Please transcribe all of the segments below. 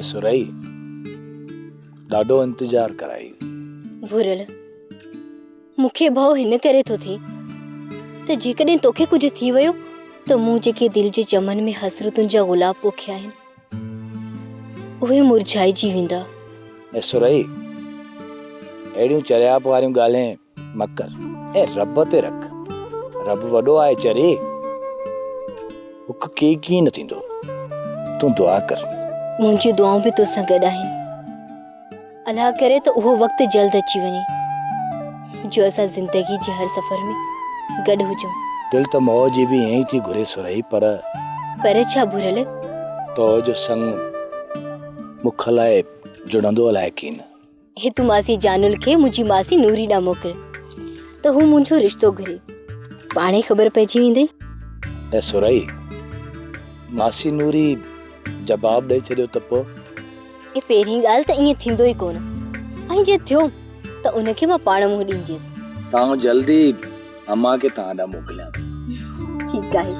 سرهي، ڏاڍو انتظار ڪرائي. ڀورل، مون کي ڀؤ هن ڪري ٿو ٿئي ته جيڪڏهن توکي ڪجهه ٿي ويو ته مون جيڪي دل جي چمن ۾ حسرتن جا گلاب پوکيا آهن، اهي مرجهائجي ويندا. اي سرهي، اهڙيون چريائپ واريون ڳالهين نه ڪر ۽ رب تي رک. رب وڏو آهي چري، بک ڪي ڪيئن نه ٿيندو. تون دعا ڪر. منهنجون دعائون به توسان گڏ آهن. الله ڪري ته اهو وقت جلد اچي وڃي جو اسان زندگي جي هر سفر ۾ گڏ هجون. دل ته مئو جي به ائين ئي ٿي گهري سرهي پر. پر ڇا ڀورل؟ تو جو سڱ مک لاء جڙندو الائي ڪين. هي تون ماسي جانل کي منهنجي ماسي نوري ڏانهن موڪل ته هو منهنجو رشتو گهري. پاڻهي خبر پئجي ويندئي. اي سرهي! ماسي نوري جواب ڏئي ڇڏيو ته پوء؟ اي پهرين ڳالهه ته ائين ٿيندو ئي ڪونه ۽ جي ٿيو ته ان کي مان پاڻ منهن ڏينديس. ته آئون جلدي امان کي توهان ڏانهن موڪليان ٿي. ٺيڪ آهي،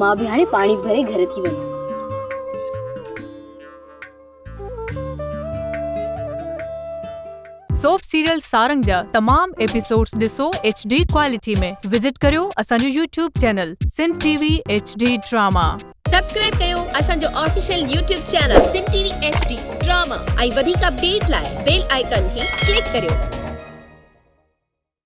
مان به هاڻي پاڻي ڀري گهر ٿي وڃان. سوپ سيريل سارنگ جا تمام ايپيسوڊز ڏسو ايڇ ڊي ڪوالٽي ۾ وزٽ ڪريو اسان جو YouTube channel Sindh T V H D drama. Subscribe ڪيو اسان جو official YouTube channel Sindh T V H D drama ۽ وڌيڪ اپڊيٽ لاء بيل آئيڪان کي ڪلڪ ڪريو.